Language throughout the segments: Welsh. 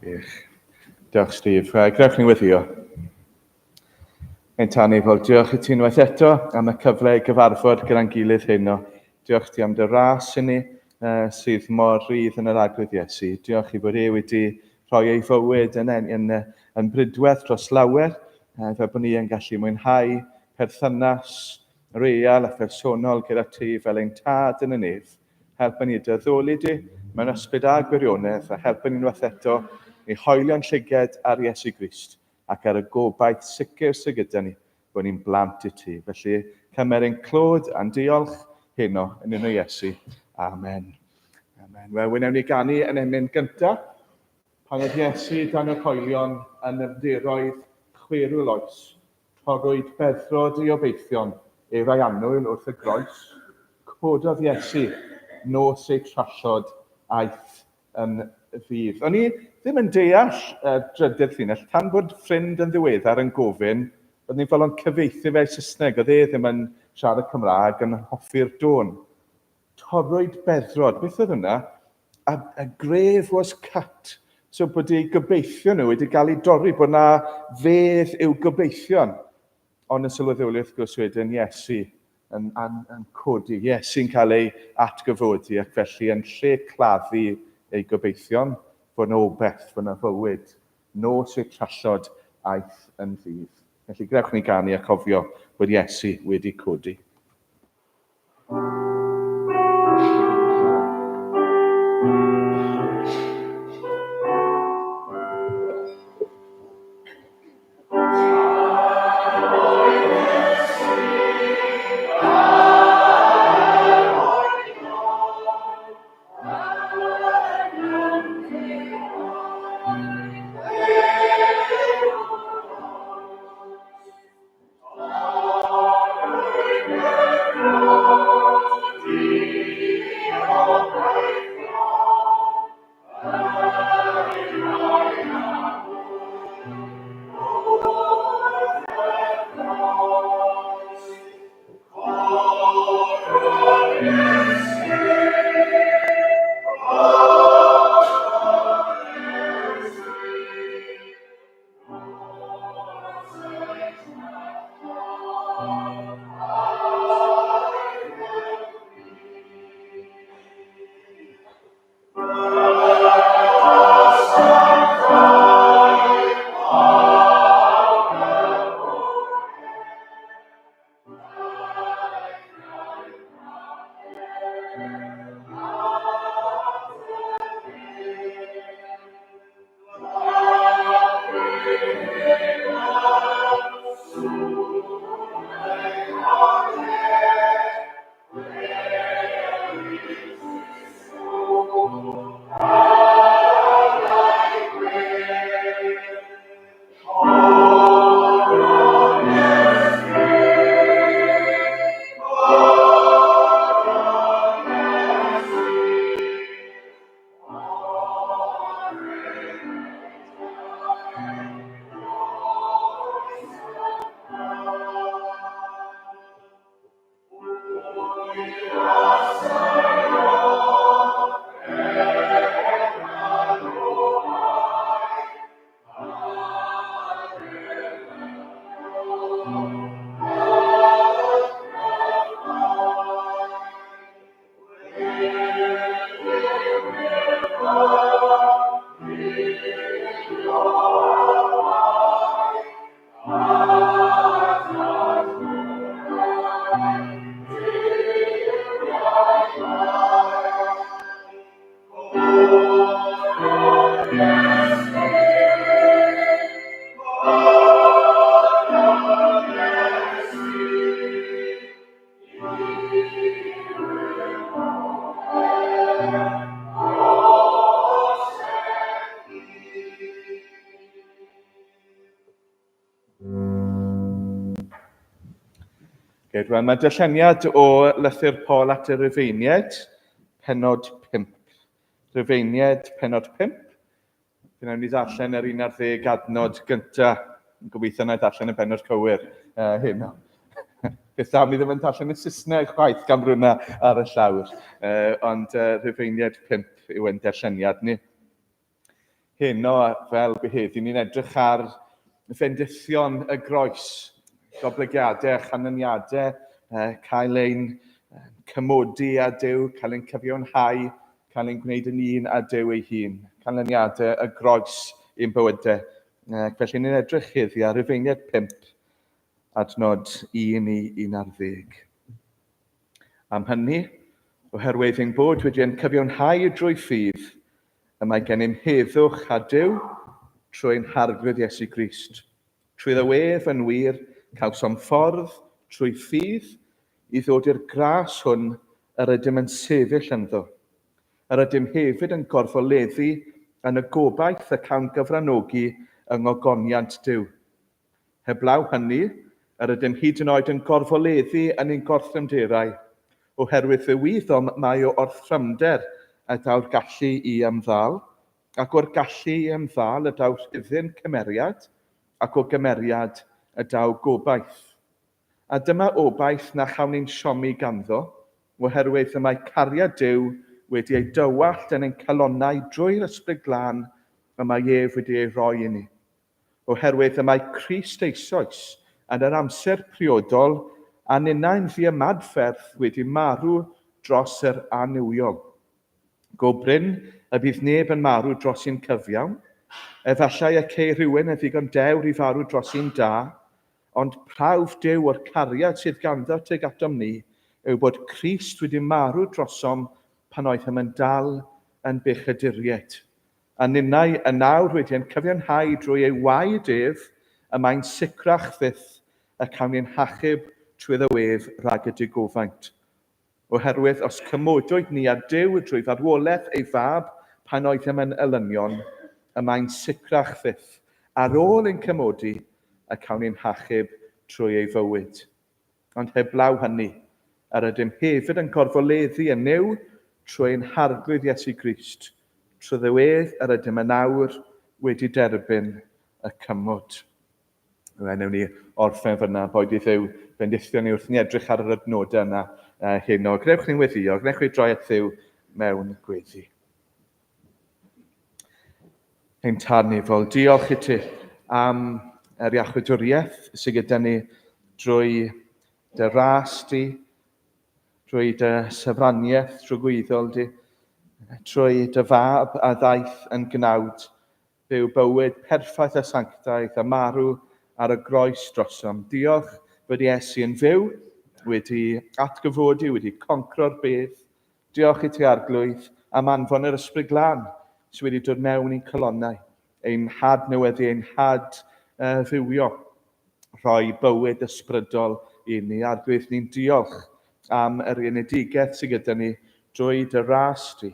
Gwych. Diolch, Steve. Gwnewch ni weddio. Ein tan fel diolch i ti unwaith eto am y cyfle i gyfarfod gyda'n gilydd heno. Diolch ti am dy ras i ni sydd mor rydd yn yr Arglwydd Iesu. Diolch i fod e wedi rhoi ei fywyd yn, yn, yn, yn brydwerth dros lawer, fel bod ni yn gallu mwynhau perthynas real a phersonol gyda ti fel ein tad yn y nef. Helpa ni dy addoli di mewn ysbryd a gwirionedd, a helpa ni unwaith eto i hoelio'n llyged ar Iesu Grist ac ar y gobaith sicr sydd gyda ni bod ni'n blant i ti. Felly, cymer ein clod a'n diolch heno yn enw Iesu. Amen. Amen. Wel, wnawn ni ganu yn emyn gyntaf. Pan oedd Iesu dan yr hoelion yn nyfnderoedd chwerw loes, Torrwyd beddrod ei obeithion ef a'i annwyl wrth y groes. Cododd Iesu nos eu trallod aeth yn ddydd. O'n i ddim yn deall y drydydd llinell tan bod ffrind yn ddiweddar yn gofyn, byddwn ni'n fodlon cyfieithu fe i Saesneg, oedd e ddim yn siarad Cymraeg, yn hoffi'r dôn. Torrwyd beddrod, beth oedd hwnna? A, a grave was cut. So bod eu gobeithio nhw wedi cael ei dorri, bod na fedd i'w gobeithion. Ond yn sylweddoli wrth gwrs wedyn Iesu yn, yn, yn codi, Iesu'n cael ei atgyfodi ac felly yn lle claddu ei gobeithion, fod na obaith, fod na fywyd. Nos i'r trallod aeth yn ddydd. Felly grewch ni ganu a chofio bod Iesu wedi codi. Good. Wel, mae darlleniad o lythyr Paul at y Rufeiniaid, penod 5. Rufeiniaid, penod 5. Fe wnawn ni ddarllen yr 11 adnod gyntaf. Yn gobeithio na i ddarllen y bennod cywir heno. Beth da, mi ddim yn darllen y Saesneg chwaith gan rhywna ar y llawr. Ond Rhufeiniaid 5 yw ein darlleniad ni. Heno, fel gyheddi, ni'n edrych ar fendithion y groes, goblygiadau a chanlyniadau, cael ein cymodi â Duw, cael ein cyfiawnhau, cael ein gwneud yn un â Duw ei hun, canlyniadau y groes i'n bywydau. Felly ni'n edrych heddi ar Rufeiniaid 5, adnod 1 i 11. Am hynny, oherwydd ein bod wedi ein cyfiawnhau drwy ffydd, y mae gennym heddwch â Duw trwy ein Harglwydd Iesu Grist. Trwyddo ef, yn wir, cawsom ffordd, trwy ffydd, i ddod i'r gras hwn yr ydym yn sefyll ynddo. Yr ydym hefyd yn gorfoleddu yn y gobaith y cawn gyfranogi yng ngogoniant Duw. Heblaw hynny, yr ydym hyd yn oed yn gorfoleddu yn ein gorthrymderau, oherwydd fe wyddom mai o orthrymder y daw'r gallu i ymddal, ac o'r gallu i ymddal y daw rhuddin cymeriad, ac o gymeriad y daw gobaith. A dyma obaith na chawn ein siomi ganddo, oherwydd y mae cariad Duw wedi ei dywallt yn ein calonnau drwy'r Ysbryd Glân y mae ef wedi ei roi i ni. Oherwydd y mae Crist eisoes, yn yr amser priodol, a ninnau'n ddiymadferth wedi marw dros yr annuwiol. Go brin y bydd neb yn marw dros un cyfiawn. Efallai y ceir rhywun yn ddigon dewr i farw dros un da, ond prawf Duw o'r cariad sydd ganddo tuag atom ni yw bod Crist wedi marw drosom pan oeddem yn dal yn bechaduriaid. A ninnau yn awr wedi ein cyfiawnhau drwy ei waed ef, y mae'n sicrach fyth y cawn ein hachub trwyddo ef rhag y digofaint. Oherwydd os cymodwyd ni â Duw drwy farwolaeth ei Fab pan oeddem yn elynion, y mae'n sicrach fyth, ar ôl ein cymodi, y cawn ein hachub trwy ei fywyd. Ond heblaw hynny, yr ydym hefyd yn gorfoleddu yn Nuw trwy ein Harglwydd Iesu Grist, trwyddo ef yr ydym yn awr wedi derbyn y cymod. Fe wnewn ni orffen fyna, boed i Dduw bendithio ni wrth ni edrych ar yr adnodau yna heno. Gwnewch ni'n weddio, gwnewch chi droi at Dduw mewn gweddi. Ein Tad nefol, diolch i ti am yr iachwydwriaeth sydd gyda ni drwy dy ras di, drwy dy sefraniaeth drwgwyddol di, trwy dy fab a ddaeth yn gnawd, byw bywyd perffaith a sanctaidd a marw ar y groes drosom. Diolch fod Iesu yn fyw, wedi atgyfodi, wedi concro'r bedd, Diolch i ti, Arglwydd, am anfon yr Ysbryd Glân sydd wedi dod mewn i'n calonnau, ein hadnewyddu, ein hadfywio, rhoi bywyd ysbrydol i ni. Arglwydd, ni'n diolch am yr enedigaeth sydd gyda ni drwy dy ras di,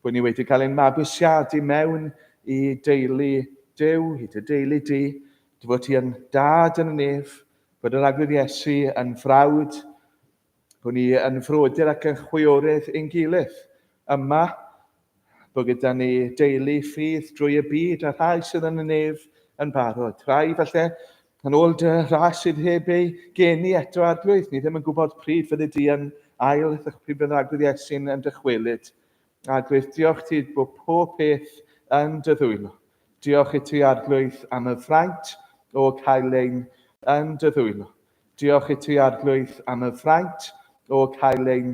bod ni wedi cael ein mabwysiadu mewn i deulu Duw, i dy deulu di, dy fod ti yn dad yn y nef, bod yr Arglwydd Iesu yn frawd, Bod ni yn frodyr ac yn chwiorydd ein gilydd. Yma, bod gyda ni deulu ffydd drwy y byd a rhai sydd yn y nef yn barod. Rhai falle yn ôl dy ras sydd heb ei geni eto arglwydd. Ni ddim yn gwybod pryd fyddi di yn ail, pryd bydd arglwydd Iesu'n yn dychwelyd. Arglwydd, diolch ti bod pob peth yn dy ddwylo. Diolch i ti, Arglwydd, am y fraint o cael ein yn dy ddwylo. Diolch i ti, Arglwydd, am y fraint o cael ein,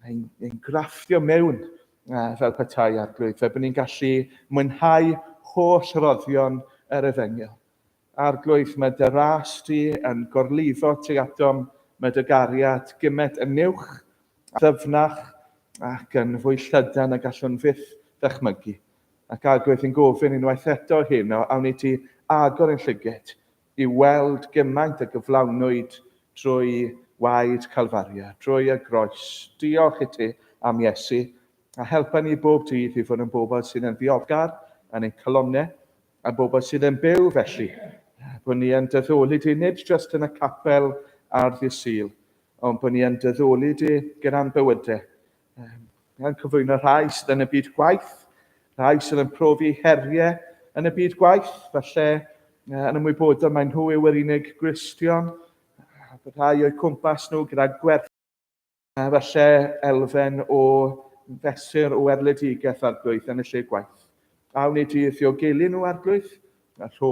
ein, ein grafftio mewn fel petai, Arglwydd, fe bod ni'n gallu mwynhau holl roddion yr efengyl. Arglwydd, mae dy ras di yn gorlifo tuag atom, mae dy gariad gymaint yn uwch, ddyfnach ac yn fwy llydan a gallwn fyth ddychmygu. Ac Arglwydd, yn gofyn unwaith eto heno, awn ni ti agor ein llyged i weld gymaint a gyflawnwyd drwy waed Calfaria, drwy y groes. Diolch i ti am Iesu, a helpa ni bob dydd i fod yn bobl sydd yn ddiolchgar yn ein calonnau, a bobl sydd yn byw felly, bod ni yn dyddoli di, nid jyst yn y capel ar ddydd Sul, ond bod ni yn dyddoli di gyda'n bywydau. Yn cyflwyno rhai sydd yn y byd gwaith, rhai sydd yn profi heriau yn y byd gwaith, falle yn ymwybodol mai nhw yw yr unig Gristion, bod rhai o'u cwmpas nhw gyda gwerth, falle elfen o fesur o erledigaeth Arglwydd yn y lle gwaith. A wnei di ddiogelu nhw, Arglwydd, a rho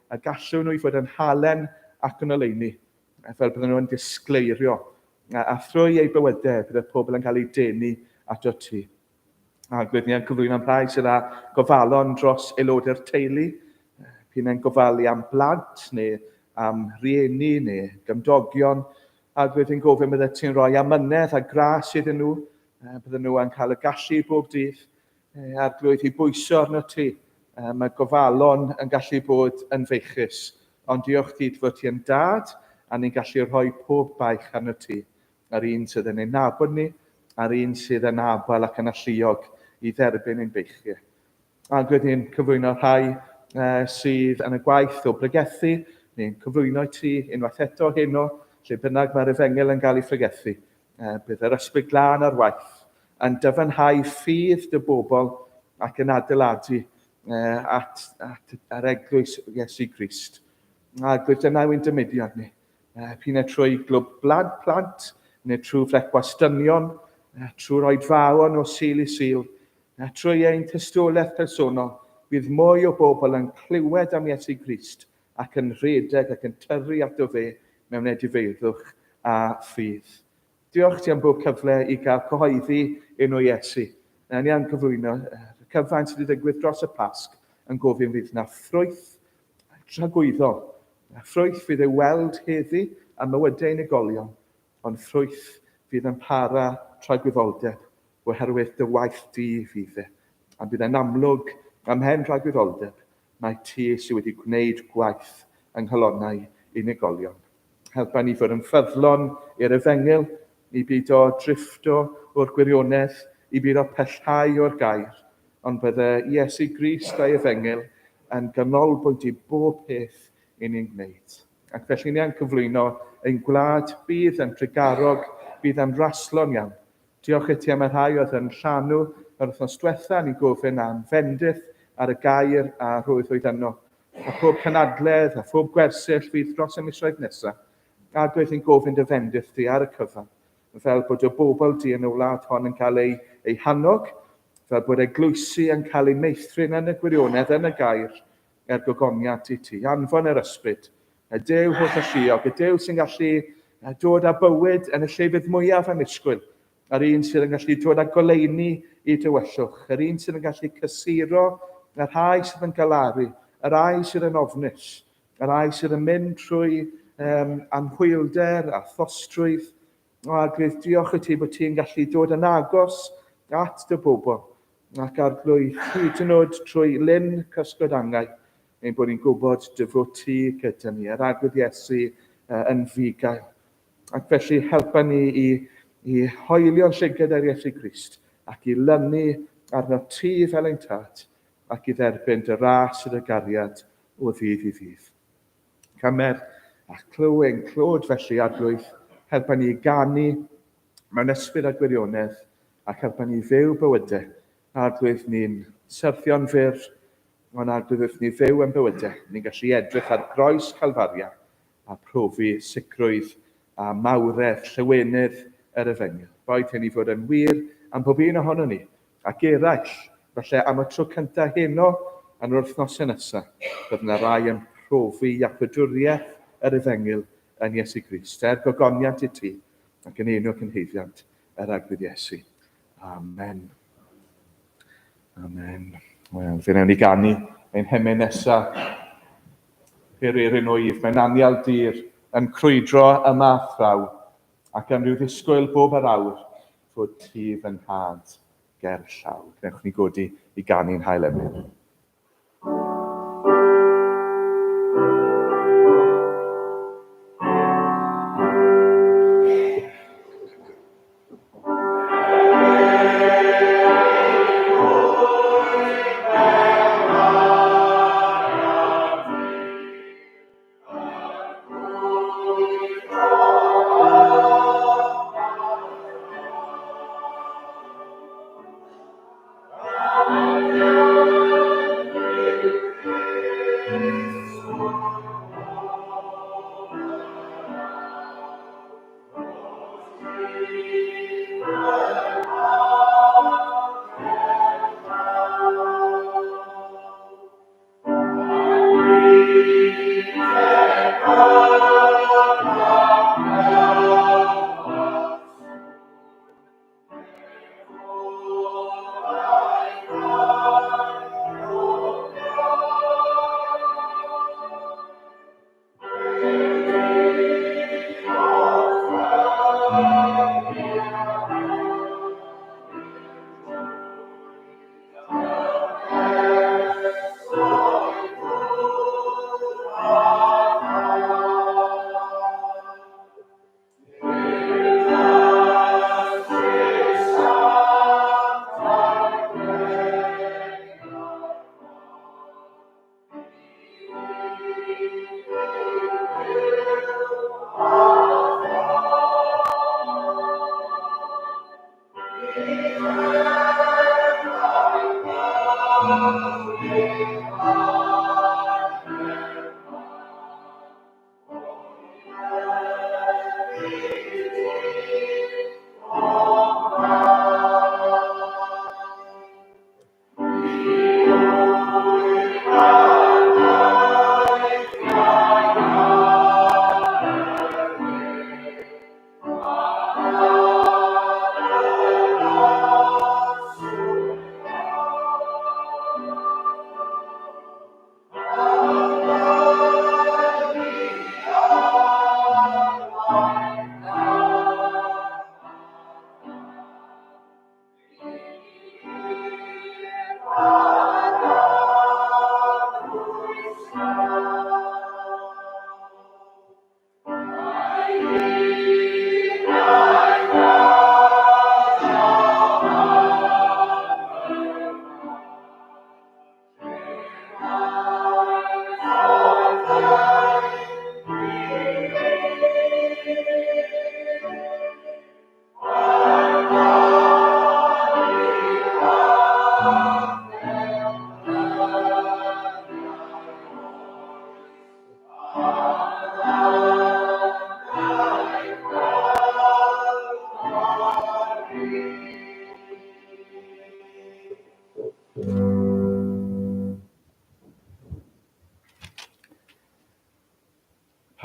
y gallu nhw i fod yn halen ac yn oleuni, fel bydden nhw yn disgleirio, a, a thrwy eu bywydau bydd y pobl yn cael eu denu ato ti. Arglwydd, ni yn cyflwyno am rhai sydd â gofalon dros aelodau'r teulu, p'un yn gofalu am blant neu am rieni neu gymdogion. Arglwydd, ni'n gofyn byddet ti'n rhoi amynedd a gras iddyn nhw, bydden nhw yn cael y gallu bob dydd Arglwydd, i bwyso arno ti. Mae gofalon yn gallu bod yn feichus, ond diolch ti dy fod ti yn dad, a ni'n gallu rhoi pob baich arno ti, yr un sydd yn ein nabod ni, a'r un sydd yn abal ac yn alluog i dderbyn ein beichiau. Arglwydd, ni'n cyflwyno rhai sydd yn y gwaith o bregethu, ni'n cyflwyno i ti unwaith eto heno, lle bynnag mae'r efengyl yn cael ei phregethu. Bydd yr Ysbryd Glân ar waith, yn dyfnhau ffydd dy bobl ac yn adeiladu at, at yr eglwys Iesu Grist. Arglwydd, dyna yw'n dymuniad ni. P'un ai trwy glwb blad plant, neu trwy frecwast dynion, trwy'r oedfaon o Sul i Sul, trwy ein tystiolaeth personol, bydd mwy o bobl yn clywed am Iesu Grist ac yn rhedeg ac yn tyrru ato fe mewn edifeirwch a ffydd. Diolch ti am bob cyfle i gael cyhoeddi enw Iesu. Ni yn cyflwyno y cyfan sydd wedi digwydd dros y Pasg yn gofyn fydd na ffrwyth tragwyddol. Ffrwyth fydd ei weld heddi am mywydau unigolion, ond ffrwyth fydd yn para tragwyddoldeb oherwydd dy waith di fydd e. A bydd e'n amlwg ymhen tragwyddoldeb mai ti sydd wedi gwneud gwaith yng nghalonnau unigolion. Helpa ni fod yn ffyddlon i'r efengyl, i beidio drifto o'r gwirionedd, i beidio pellhau o'r gair, ond bydde Iesu Grist a'i efengyl yn ganolbwynt i bob peth i ni'n gwneud. Ac felly ni yn cyflwyno ein gwlad, bydd yn drugarog, bydd yn raslon iawn. Diolch i ti am y rhai oedd yn llanw yr wythnos diwetha, ni'n gofyn am fendith ar y gair a rhoddwyd yno. A phob cynadledd a phob gwersyll fydd dros y misoedd nesaf, Arglwydd, ni'n gofyn dy fendith di ar y cyfan, fel bod y bobl di yn y wlad hon yn cael eu, eu hannog, fel bod eglwysi yn cael eu meithrin yn y gwirionedd, yn y gair, er gogoniant i ti. Anfon yr ysbryd, y Duw holl alluog, y Duw sy'n gallu dod â bywyd yn y llefydd mwyaf annisgwyl, Yr un sydd yn gallu dod â goleuni i dywyllwch, yr un sydd yn gallu cysuro y rhai sydd yn galaru, y rhai sydd yn ofnus, y rhai sydd yn mynd trwy um, anhwylder a thostrwydd. O Arglwydd, diolch i ti bod ti'n gallu dod yn agos at dy bobl ac Arglwydd, hyd yn oed trwy lyn cysgod angau, ein bod ni'n gwybod dy fod ti gyda ni, yr Arglwydd Iesu yn fugail. Ac felly helpa ni i, i hoelio'n llygad ar Iesu Grist ac i lynu arno ti fel ein tad ac i dderbyn dy ras a dy gariad o ddydd i ddydd. Cymer a clyw ein clod felly, Arglwydd, helpa ni i ganu mewn ysbryd a gwirionedd ac helpa ni i fyw bywydau. Arglwydd, ni'n syrthio'n fyr, ond Arglwydd, wrth ni fyw yn bywydau, ni'n gallu edrych ar groes Calfaria a phrofi sicrwydd a mawredd llawenydd yr Efengyl. Boed hyn i fod yn wir am bob un ohonon ni, ac eraill, falle am y tro cyntaf heno yn yr wythnosau nesaf, bydd yna rai yn profi iachawdwriaeth yr Efengyl yn Iesu Grist, er gogoniant i ti, ac yn enw cynhaeddiant yr Arglwydd Iesu. Amen. Amen. Wel, fe wnawn ni ganu ein hemyn nesaf. Pererin wyf, mae'n anial dir yn crwydro yma a thraw, ac am ryw ddisgwyl bob yr awr fod ti fy nhad ger llaw. Gwnewch ni godi i ganu'n hail emyn.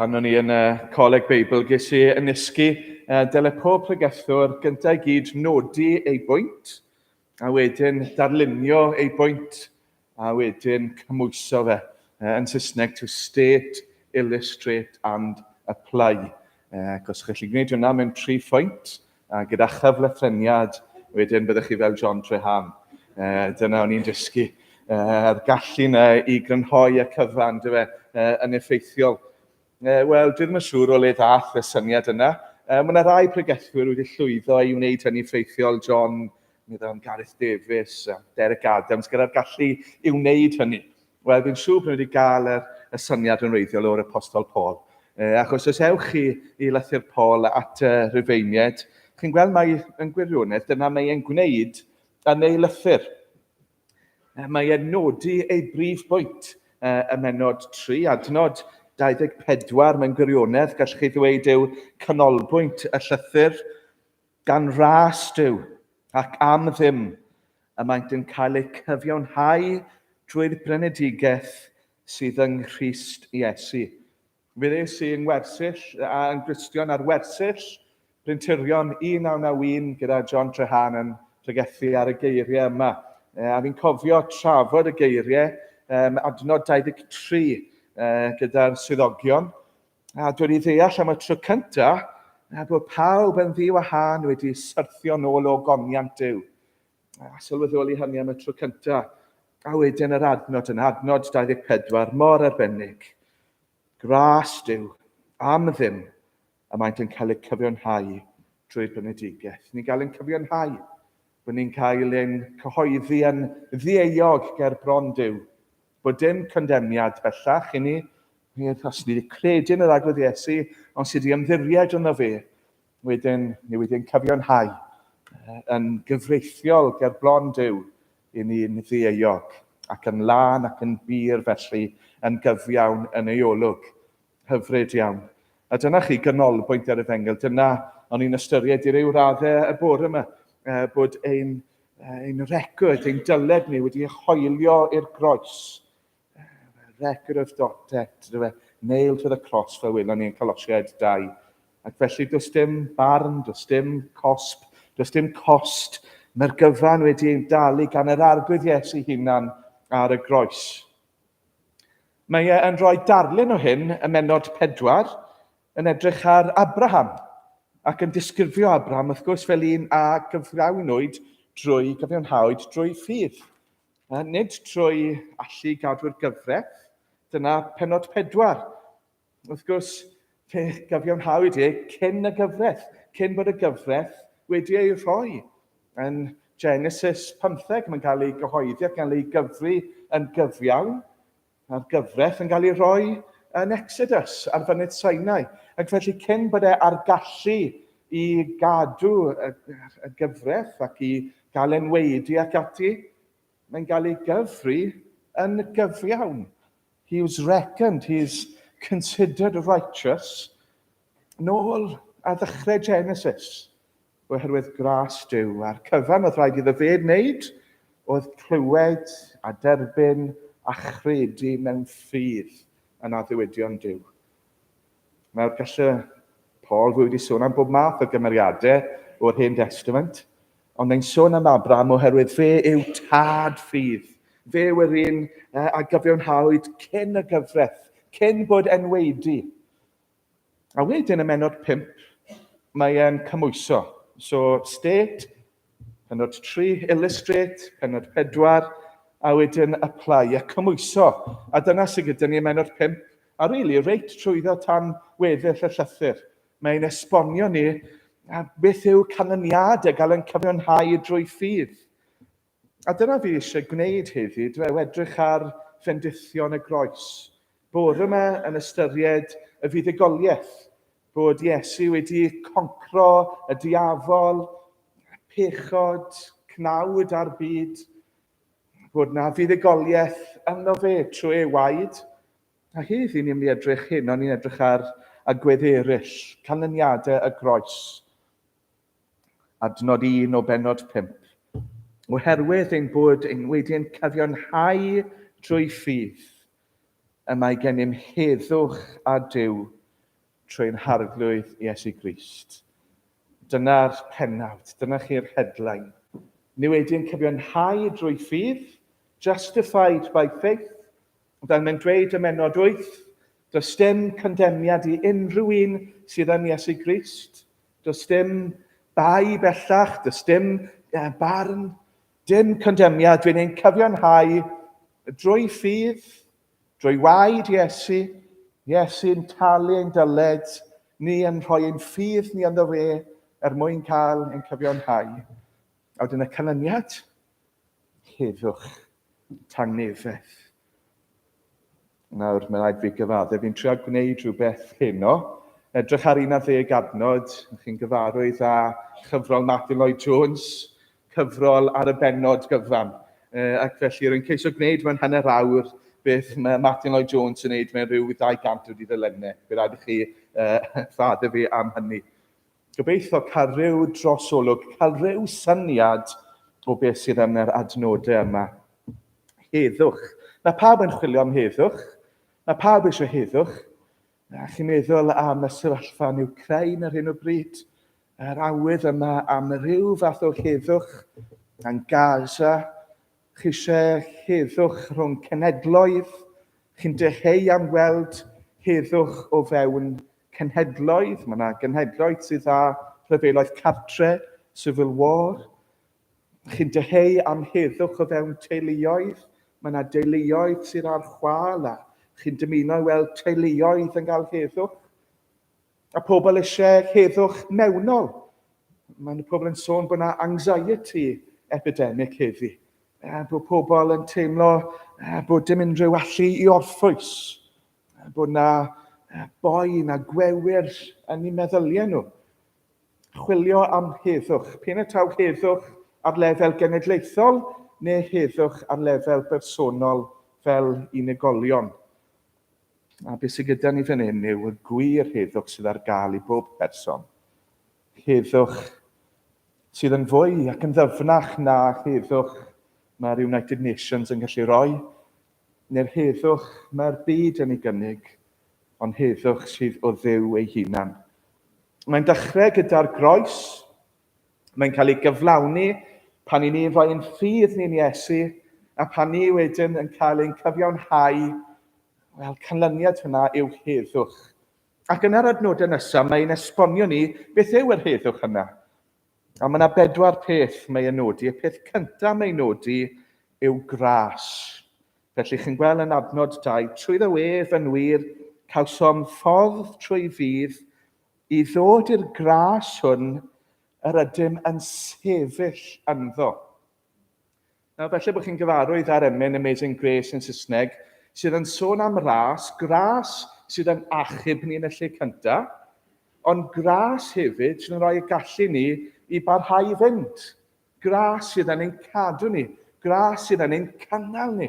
Pan o'n i yn y Coleg Beibl, ges i yn nysgu uh, dyle pob pregethwr gyntaf i gyd nodi ei bwynt, a wedyn darlunio ei bwynt, a wedyn cymhwyso fe. Uh, yn Saesneg, to state, illustrate and apply. Uh, ac os chi'n gallu gwneud hwnna mewn tri phwynt, a gyda chyflythreniad, wedyn byddwch chi fel John Trehan. Uh, dyna o'n i'n dysgu. Yr uh, gallu yna i grynhoi y cyfan, dyfe, uh, yn effeithiol. Uh, Wel, dwi ddim yn siŵr o le ddath y syniad yna. Uh, mae yna rai pregethwyr wedi llwyddo i wneud hynny effeithiol, John, meddwl am Gareth Davies, Derek Adams, gyda'r gallu i wneud hynny. Wel, fi'n siŵr bod wedi gael y, y syniad yn wreiddiol o'r Apostol Paul. E, achos os ewch chi i lythyr Paul at y Rhufeiniaid, chi'n gweld mai yn gwirionedd dyna mae e'n gwneud yn ei lythyr. E, mae e'n nodi ei brif bwynt e, ym mennod 3, adnod 24 mewn gwirionedd, gallwch chi ddweud yw canolbwynt y llythyr. Gan ras Duw, ac am ddim, y maent yn cael eu cyfiawnhau drwy'r brynedigaeth sydd yng Nghrist Iesu. Fe ddes i yng ngwersyll, a yn Gristion ar wersyll Bryntirion 1991 gyda John Trehan yn pregethu ar y geiriau yma. A fi'n cofio trafod y geiriau um, adnod 23 uh, gyda'r swyddogion. A dwi wedi ddeall am y tro cyntaf bod pawb yn ddiwahân wedi syrthio nôl o goniant Duw. A sylweddoli hynny am y tro cyntaf. A wedyn yr adnod yna, adnod 24, mor arbennig. Gras Duw, am ddim, y maent yn cael eu cyfiawnhau drwy'r benedigaeth. Ni'n cael ein cyfiawnhau, bod ni'n cael ein cyhoeddi yn ddieuog ger bron Duw, bod dim condemniad bellach i ni, os ni wedi credu yn yr Arglwydd Iesu, ond sydd wedi ymddiried yno fe, wedyn ni wedi ein cyfiawnhau yn gyfreithiol ger bron Duw i ni'n ddieuog ac yn lân ac yn bur felly yn gyfiawn yn ei olwg. Hyfryd iawn. A dyna chi ganolbwynt yr efengyl. Dyna o'n i'n ystyried i ryw raddau y bore yma, bod ein, ein record, ein dyled ni wedi hoelio i'r groes. Record of debt, nailed to the cross, fel welon ni yn Colosiaid 2. Ac felly does dim barn, does dim cosb, does dim cost. Mae'r gyfan wedi ei dalu gan yr Arglwydd Iesu hunan ar y groes. Mae e yn rhoi darlun o hyn ym mennod 4, yn edrych ar Abraham, ac yn disgrifio Abraham, wrth gwrs, fel un a gyflawnwyd drwy gyfiawnhawyd drwy ffydd. Nid trwy allu gadw'r gyfraith, dyna pennod 4. Wrth gwrs, fe gyfiawnhawyd e cyn y gyfraith, cyn bod y gyfraith wedi ei rhoi. Yn Genesis 15, mae'n cael ei gyhoeddi ac yn cael ei gyfri yn gyfiawn, a'r gyfraith yn cael ei rhoi yn Exodus ar fynydd Sinai. Ac felly cyn bod e ar gallu i gadw y, y gyfraith ac i gael enweidi ac ati, mae'n cael ei gyfri yn gyfiawn. He was reckoned, he is considered righteous, nôl ar ddechrau Genesis, oherwydd gras Duw. A'r cyfan oedd rhaid iddo fe wneud oedd clywed a derbyn a chredu mewn ffydd yn addewidion Duw. Nawr gall Paul fwy wedi sôn am bob math o gymeriadau o'r Hen Testament, ond mae'n sôn am Abraham oherwydd fe yw tad ffydd. Fe yw yr un a gyfiawnhawyd cyn y gyfraith, cyn bod enweidi. A wedyn ym mennod 5, mae e'n cymhwyso. So, state, pennod 3, illustrate, pennod 4, a wedyn apply, a cymhwyso. A dyna sydd gyda ni ym mennod 5, a really, reit trwyddo tan weddill y llythyr. Mae'n esbonio ni a beth yw canlyniadau gael yn cyfiawnhau drwy ffydd. A dyna fi eisiau gwneud heddi, dwi edrych ar fendithion y groes. Bore yma yn ystyried y fuddugoliaeth, bod Iesu wedi concro y diafol, pechod, cnawd a'r byd, bod na fuddugoliaeth ynddo fe trwy ei waed. A heddi ni'n mynd i edrych hyn, o'n i'n edrych ar agwedd eraill, canlyniadau y groes. Adnod 1 o bennod 5. Oherwydd ein bod ein wedi ein cyfiawnhau drwy ffydd, y mae gennym heddwch â Duw trwy'n Harglwydd Iesu Grist. Dyna'r pennawd, dyna chi'r headline. Ni wedi ein cyfiawnhau drwy ffydd, justified by faith, fel mae'n dweud ym mennod 8, does dim condemniad i unrhyw un sydd yn Iesu Grist. Does dim bai bellach, does dim barn, dim condemniad. Dwi'n ein cyfiawnhau drwy ffydd, drwy waed Iesu, Iesu'n talu ein dyled, ni yn rhoi ein ffydd ni ynddo fe er mwyn cael ein cyfiawnhau. A wedyn y canlyniad, heddwch, tangnefedd. Nawr, mae'n rhaid fi gyfaddef, fi'n trio gwneud rhywbeth heno. Edrych ar 11 adnod, chi'n gyfarwydd â chyfrol Martin Lloyd Jones, cyfrol ar y bennod gyfan. Ac felly rwy'n ceisio gwneud mewn hanner awr beth mae Martin Lloyd Jones yn gwneud mewn rhyw 200 o dudalennau. Fe rhaid i chi faddau fi am hynny. Gobeithio cael rhyw drosolwg, cael rhyw syniad o beth sydd yn yr adnodau yma. Heddwch. Mae pawb yn chwilio am heddwch. Mae pawb eisiau heddwch. A chi'n meddwl am y sefyllfa yn Ukraine ar hyn o bryd, yr awydd yma am rhyw fath o heddwch yn Gaza, Chi eisiau heddwch rhwng cenhedloedd, chi'n dyheu am weld heddwch o fewn cenhedloedd. Mae yna genhedloedd sydd â rhyfeloedd cartre, civil war. Chi'n dyheu am heddwch o fewn teuluoedd. Mae yna deuluoedd sydd ar chwâl a chi'n dymuno i weld teuluoedd yn cael heddwch. A pobl eisiau heddwch mewnol. Mae pobl yn sôn bod yna anxiety epidemic heddi. Bod pobl yn teimlo bod dim unrhyw allu i orffwys. Bod yna boen a gwewyr yn eu meddyliau nhw. Chwilio am heddwch. P'un y taw heddwch ar lefel genedlaethol neu heddwch ar lefel bersonol fel unigolion. A beth sydd gyda ni fan hyn yw y gwir heddwch sydd ar gael i bob person. Heddwch sydd yn fwy ac yn ddyfnach na heddwch mae'r United Nations yn gallu rhoi, neu'r heddwch mae'r byd yn ei gynnig, ond heddwch sydd o Dduw ei hunan. Mae'n dechrau gyda'r groes, mae'n cael ei gyflawni pan i ni'n rhoi ein ffydd ni'n Iesu, a pan ni wedyn yn cael ein cyfiawnhau, wel, canlyniad hwnna yw heddwch. Ac yn yr adnodau nesaf, mae'n esbonio ni beth yw yr heddwch yna. A mae yna bedwar peth mae e'n nodi. Y peth cyntaf mae'n nodi yw gras. Felly chi'n gweld yn adnod 2, trwy ef yn wir, cawsom ffordd trwy fydd i ddod i'r gras hwn yr ydym yn sefyll ynddo. Nawr, felly bod chi'n gyfarwydd â'r emyn Amazing Grace yn Saesneg, sydd yn sôn am ras, gras sydd yn achub ni yn y lle cyntaf, ond gras hefyd sydd yn rhoi y gallu ni i barhau i fynd. Gras sydd yn ein cadw ni, gras sydd yn ein cynnal ni.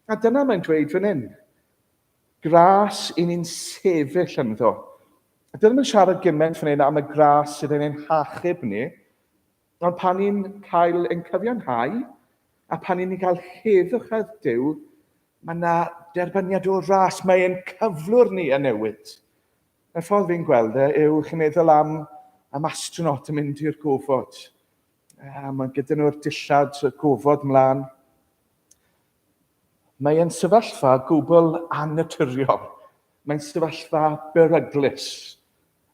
A dyna mae'n dweud fan hyn. Gras i ni'n sefyll ynddo. A dyn ddim yn siarad gymaint fan hyn am y gras sydd yn ein hachub ni, ond pan ni'n cael ein cyfiawnhau a pan ni'n cael heddwch â Duw, mae yna derbyniad o ras, mae ein cyflwr ni yn newid. Y ffordd fi'n gweld e yw, chi'n meddwl am, am astronaut yn mynd i'r gofod. A mae gyda nhw'r dillad gofod mlaen. Mae e'n sefyllfa gwbl annaturiol. Mae'n sefyllfa beryglus.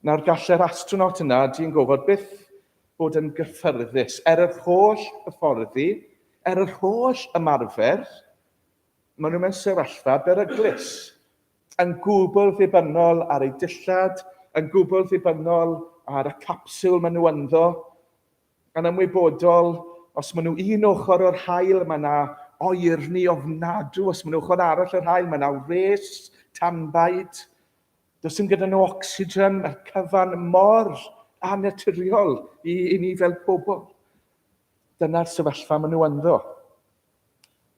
Nawr gall yr astronaut yna, dyn gofod, byth bod yn gyffyrddus. Er yr holl hyfforddi, er yr holl ymarfer, maen nhw mewn sefyllfa beryglus. Yn gwbl ddibynnol ar eu dillad, yn gwbl ddibynnol ar y capsiwl maen nhw ynddo, Yn ymwybodol, os maen nhw un ochr o'r haul, mae yna oerni ofnadw. Os maen nhw ochr arall o'r haul, mae yna wres tanbaid. Does dim gyda nhw ocsigen, mae'r cyfan mor annaturiol i, i ni fel pobl. Dyna'r sefyllfa maen nhw ynddo.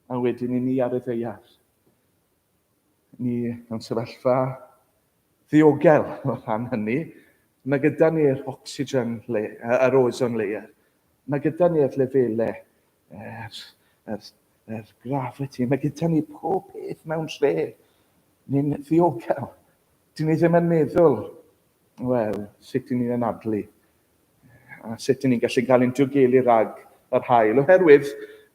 A wedyn i ni ar y ddeiar. Ni mewn sefyllfa ddiogel o rhan hynny. Mae gyda ni'r oxygen, yr ozone layer. Mae gyda ni'r lefelau, yr, yr, yr gravity. Mae gyda ni pob peth mewn lle. Ni'n ddiogel. Dyn ni ddim yn meddwl, wel, sut dyn ni'n anadlu? A sut dyn ni'n gallu cael ein diogelu rhag yr haul? Oherwydd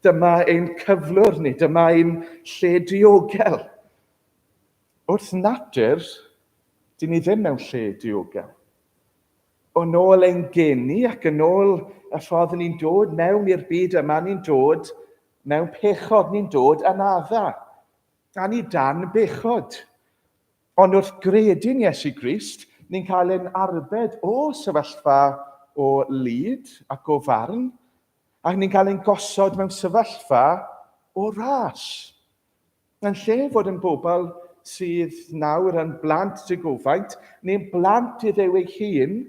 dyma ein cyflwr ni, dyma ein lle diogel. Wrth natur, dyn ni ddim mewn lle diogel. Yn ôl ein geni ac yn ôl y ffordd ni'n dod mewn i'r byd yma, ni'n dod mewn pechod, ni'n dod yn adda. A ni dan bechod. Ond wrth gredu'n Iesu Grist, ni'n cael ein arbed o sefyllfa o lid ac o farn, ac ni'n cael ein gosod mewn sefyllfa o ras. Yn lle fod yn bobl sydd nawr yn blant digofaint, ni'n blant i Dduw ei hun,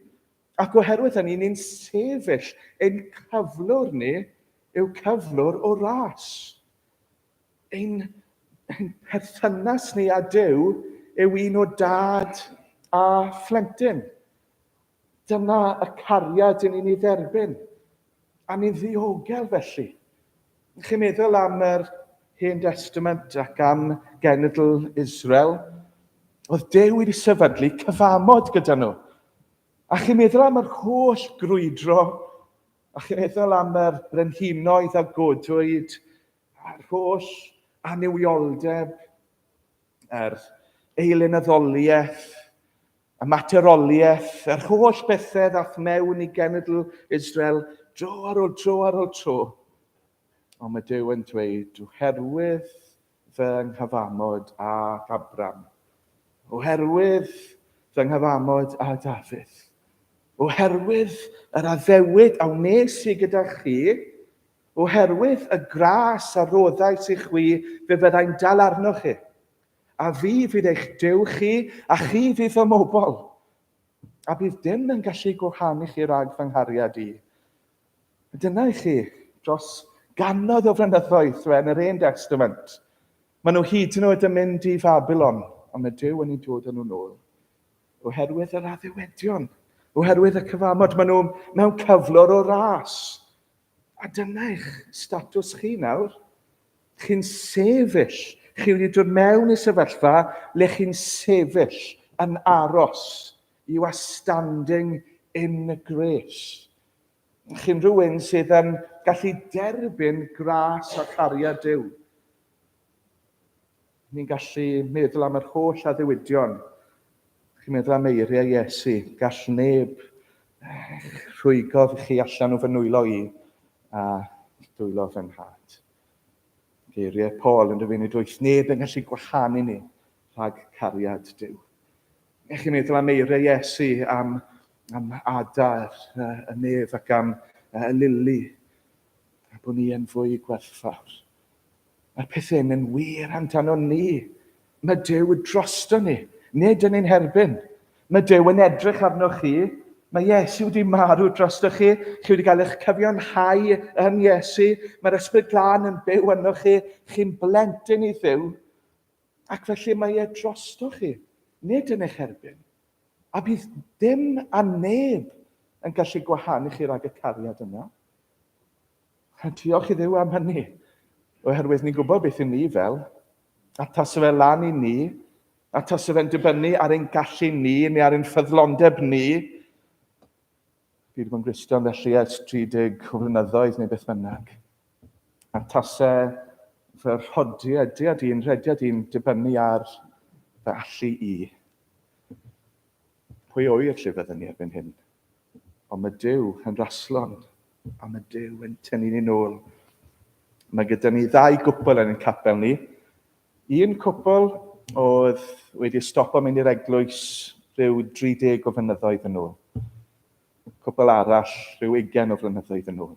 ac oherwydd hynny ni'n sefyll, ein cyflwr ni yw cyflwr o ras. Ein, ein perthynas ni â Duw yw un o dad a phlentyn. Dyna y cariad yn ni'n ei dderbyn. A ni'n ddiogel felly. Chi'n meddwl am yr Hen Testament ac am genedl Israel, oedd Duw wedi sefydlu cyfamod gyda nhw. A chi'n meddwl am yr holl grwydro, a chi'n meddwl am yr brenhinoedd a godwyd, a'r holl annuwioldeb, yr eilunaddoliaeth, y materoliaeth, yr holl bethau ddath mewn i genedl Israel dro ar ôl tro ar ôl tro. Ond mae Duw yn dweud, oherwydd fy nghyfamod â Abram, oherwydd fy nghyfamod â Dafydd, oherwydd yr addewid a wnes i gyda chi, oherwydd y gras a roddais i chwi, fe fyddai'n dal arnoch chi. A fi fydd eich Duw chi, a chi fydd fy mobl. A bydd dim yn gallu gwahanu chi rhag fy nghariad i. Dyna i chi, dros gannoedd o flynyddoedd yn yr Hen Testament. Maen nhw hyd yn oed yn mynd i Fabilon, ond mae Duw yn ei dod â nhw nôl. Oherwydd yr addewedion, oherwydd y cyfamod, maen nhw mewn cyflwr o ras. A dyna eich statws chi nawr. Chi'n sefyll. Chi wedi dod mewn i sefyllfa le chi'n sefyll yn aros. You are standing in grace. Chi'n rhywun sydd yn gallu derbyn gras a chariad Duw. Ni'n gallu meddwl am yr holl addewidion. Chi'n meddwl am eiriau Iesu, gall neb rhwygo chi allan o fy nwylo i a dwylo fy nhad. Geiriau Paul yn dyfynnu does neb yn gallu gwahanu ni rhag cariad Duw. Ech chi'n meddwl am eiriau Iesu am, am adar y nef ac am y lili, a bod ni yn fwy gwerthfawr. Mae'r pethau hyn yn wir amdano ni. Mae Duw drosto ni, nid yn ein herbyn. Mae Duw yn edrych arnoch chi Mae Iesu wedi marw drostoch chi, chi wedi cael eich cyfiawnhau yn Iesu, mae'r Ysbryd Glân yn byw ynoch chi, chi'n blentyn i Dduw, ac felly mae e drostoch chi, nid yn eich erbyn. A bydd dim a neb yn gallu gwahanu chi rhag y cariad yna. A diolch i Dduw am hynny, oherwydd ni'n gwybod beth y'n ni fel, a tase fe lan i ni, a tase fe'n dibynnu ar ein gallu ni neu ar ein ffyddlondeb ni, fi wedi bod yn Gristion felly ers 30 o flynyddoedd neu beth bynnag, a tase fy rhodiad i'n rhediad i'n dibynnu ar fy allu i. Pwy oer lle fyddwn ni erbyn hyn? Ond mae Duw yn raslon, a mae Duw yn tynnu ni nôl. Mae gyda ni ddau gwpl yn ein capel ni. Un cwpl oedd wedi stopo mynd i'r eglwys rhyw 30 o flynyddoedd yn ôl. Cwpl arall rhyw 20 o flynyddoedd yn ôl.